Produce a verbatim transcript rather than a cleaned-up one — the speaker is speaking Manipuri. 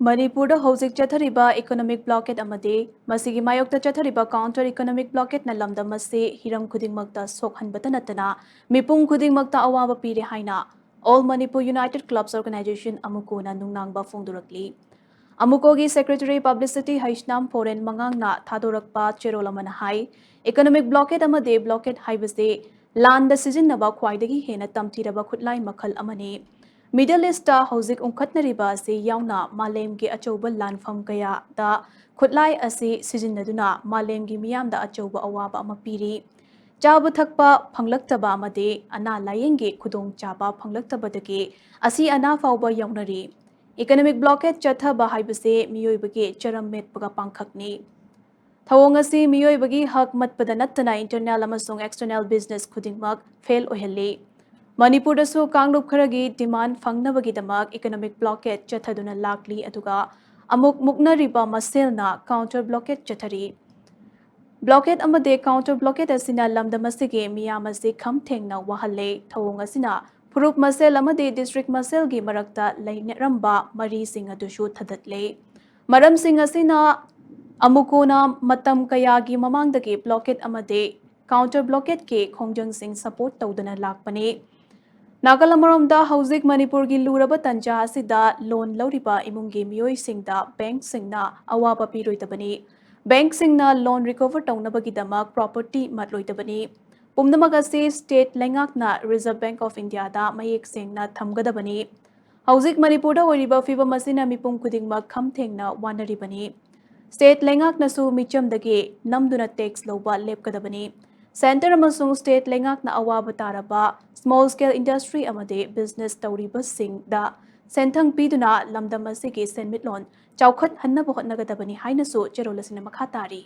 ꯃꯅꯤꯄꯨꯔꯗ ꯍꯧꯖꯤꯛ ꯆꯠꯊꯔꯤꯕ economic blockade ꯑꯃꯗꯤ ꯃꯁꯤꯒꯤ ꯃꯥꯌꯣꯛꯇ ꯆꯠꯊꯔꯤꯕ counter economic blockadeꯅ ꯂꯝꯗꯝ ꯑꯁꯤ ꯍꯤꯔꯝ ꯈꯨꯗꯤꯡꯃꯛꯇ ꯁꯣꯛꯍꯟꯕꯇ ꯅꯠꯇꯅ ꯃꯤꯄꯨꯝ ꯈꯨꯗꯤꯡꯃꯛꯇ ꯑꯋꯥꯕ ꯄꯤꯔꯦ ꯍꯥꯏꯅ All Manipur United Clubs Organization, ꯑꯃꯨꯀꯣꯅ ꯅꯨꯡꯅꯥꯡꯕ ꯐꯣꯡꯗꯣꯔꯛꯂꯤ꯫ ꯑꯃꯨꯀꯣꯒꯤ secretary publicity ꯍꯩꯁꯅꯥꯝ ꯐꯣꯔꯦꯟ ꯃꯉꯥꯡꯅ ꯊꯥꯗꯣꯔꯛꯄ ꯆꯦꯔꯣꯜ ꯑꯃꯅ ꯍꯥꯏ, economic blockade ꯑꯃꯗꯤ blockade ꯍꯥꯏꯕꯁꯤ ꯂꯥꯟꯗ ꯁꯤꯖꯤꯟꯅꯕ ꯈ꯭ꯋꯥꯏꯗꯒꯤ ꯍꯦꯟꯅ ꯇꯝꯊꯤꯔꯕ ꯈꯨꯠꯂꯥꯏ ꯃꯈꯜ ꯑꯃꯅꯤ꯫ Middle Eastꯇ ꯍꯧꯖꯤꯛ ꯎꯪꯈꯠꯅꯔꯤꯕ ꯑꯁꯤ ꯌꯥꯎꯅ ꯃꯥꯂꯦꯝꯒꯤ ꯑꯆꯧꯕ ꯂꯥꯟꯐꯝ ꯀꯌꯥꯗ ꯈꯨꯠꯂꯥꯏ ꯑꯁꯤ ꯁꯤꯖꯤꯟꯅꯗꯨꯅ ꯃꯥꯂꯦꯝꯒꯤ ꯃꯤꯌꯥꯝꯗ ꯑꯆꯧꯕ ꯑꯋꯥꯕ ꯑꯃ ꯄꯤꯔꯤ꯫ ꯆꯥꯕ ꯊꯛꯄ ꯐꯪꯂꯛꯇꯕ ꯑꯃꯗꯤ ꯑꯅꯥ ꯂꯥꯌꯦꯡꯒꯤ ꯈꯨꯗꯣꯡꯆꯥꯕ ꯐꯪꯂꯛꯇꯕꯗꯒꯤ ꯑꯁꯤ ꯑꯅꯥ ꯐꯥꯎꯕ ꯌꯥꯎꯅꯔꯤ꯫ Economic blockade ꯆꯠꯊꯕ ꯍꯥꯏꯕꯁꯤ ꯃꯤꯑꯣꯏꯕꯒꯤ ꯆꯔꯝ ꯃꯦꯠꯄꯒ ꯄꯥꯡꯈꯛꯅꯤ꯫ ꯊꯧꯑꯣꯡ ꯑꯁꯤ ꯃꯤꯑꯣꯏꯕꯒꯤ ꯍꯛ ꯃꯠꯄꯗ ꯅꯠꯇꯅ internal ꯑꯃꯁꯨꯡ external business ꯈꯨꯗꯤꯡꯃꯛ fail ꯑꯣꯏꯍꯜꯂꯤ꯫ ꯃꯅꯤꯄꯨꯔꯗꯁꯨ ꯀꯥꯡꯂꯨꯞ ꯈꯔꯒꯤ demand ꯐꯪꯅꯕꯒꯤꯗꯃꯛ economic blockade ꯆꯠꯊꯗꯨꯅ ꯂꯥꯛꯂꯤ, ꯑꯗꯨꯒ ꯑꯃꯨꯛ ꯃꯨꯛꯅꯔꯤꯕ ꯃꯁꯦꯜꯅ counter blockade ꯆꯠꯊꯔꯤ꯫ Blockade ꯑꯃꯗꯤ counter blockade ꯑꯁꯤꯅ ꯂꯝꯗꯝ ꯑꯁꯤꯒꯤ ꯃꯤꯌꯥꯝ ꯑꯁꯤ ꯈꯝ ꯊꯦꯡꯅ ꯋꯥꯍꯜꯂꯦ꯫ ꯊꯧꯑꯣꯡ ꯑꯁꯤꯅ ꯐꯨꯔꯨꯞ ꯃꯁꯦꯜ ꯑꯃꯗꯤ district ꯃꯁꯦꯜꯒꯤ ꯃꯔꯛꯇ ꯂꯩꯅꯔꯝꯕ ꯃꯔꯤꯁꯤꯡ ꯑꯗꯨꯁꯨ ꯊꯗꯠꯂꯦ꯫ ꯃꯔꯝꯁꯤꯡ ꯑꯁꯤꯅ ꯑꯃꯨꯀꯣꯅ ꯃꯇꯝ ꯀꯌꯥꯒꯤ ꯃꯃꯥꯡꯗꯒꯤ blockade ꯑꯃꯗꯤ counter blockadeꯀꯤ ꯈꯣꯡꯖꯪꯁꯤꯡ support ꯇꯧꯗꯨꯅ ꯂꯥꯛꯄꯅꯤ꯫ ꯅꯥꯀꯜ ꯑꯃꯔꯣꯝꯗ, ꯍꯧꯖꯤꯛ ꯃꯅꯤꯄꯨꯔꯒꯤ ꯂꯨꯔꯕ ꯇꯟꯖꯥ ꯑꯁꯤꯗ loan ꯂꯧꯔꯤꯕ ꯏꯃꯨꯡꯒꯤ ꯃꯤꯑꯣꯏꯁꯤꯡꯗ bankꯁꯤꯡꯅ ꯑꯋꯥꯕ ꯄꯤꯔꯣꯏꯗꯕꯅꯤ꯫ Bankꯁꯤꯡꯅ loan recover ꯇꯧꯅꯕꯒꯤꯗꯃꯛ property ꯃꯠꯂꯣꯏꯗꯕꯅꯤ꯫ ꯄꯨꯝꯅꯃꯛ ꯑꯁꯤ state ꯂꯩꯉꯥꯛꯅ Reserve Bank of Indiaꯗ ꯃꯌꯦꯛ ꯁꯦꯡꯅ ꯊꯝꯒꯗꯕꯅꯤ꯫ ꯍꯧꯖꯤꯛ ꯃꯅꯤꯄꯨꯔꯗ ꯑꯣꯏꯔꯤꯕ ꯐꯤꯕꯝ ꯑꯁꯤꯅ ꯃꯤꯄꯨꯝ ꯈꯨꯗꯤꯡꯃꯛ ꯈꯝ ꯊꯦꯡꯅ ꯋꯥꯅꯔꯤꯕꯅꯤ꯫ State ꯂꯩꯉꯥꯛꯅꯁꯨ ꯃꯤꯆꯝꯗꯒꯤ ꯅꯝꯗꯨꯅ tax ꯂꯧꯕ ꯂꯦꯞꯀꯗꯕꯅꯤ꯫ Centre ꯑꯃꯁꯨꯡ state ꯂꯩꯉꯥꯛꯅ ꯑꯋꯥꯕ ꯇꯥꯔꯕ small scale industry ꯑꯃꯗꯤ business ꯇꯧꯔꯤꯕꯁꯤꯡꯗ ꯁꯦꯟꯊꯪ ꯄꯤꯗꯨꯅ ꯂꯝꯗꯝ ꯑꯁꯤꯒꯤ ꯁꯦꯟꯃꯤꯠꯂꯣꯟ ꯆꯥꯎꯈꯠꯍꯟꯅꯕ ꯍꯣꯠꯅꯒꯗꯕꯅꯤ ꯍꯥꯏꯅꯁꯨ ꯆꯦꯔꯣꯜ ꯑꯁꯤꯅ ꯃꯈꯥ ꯇꯥꯔꯤ꯫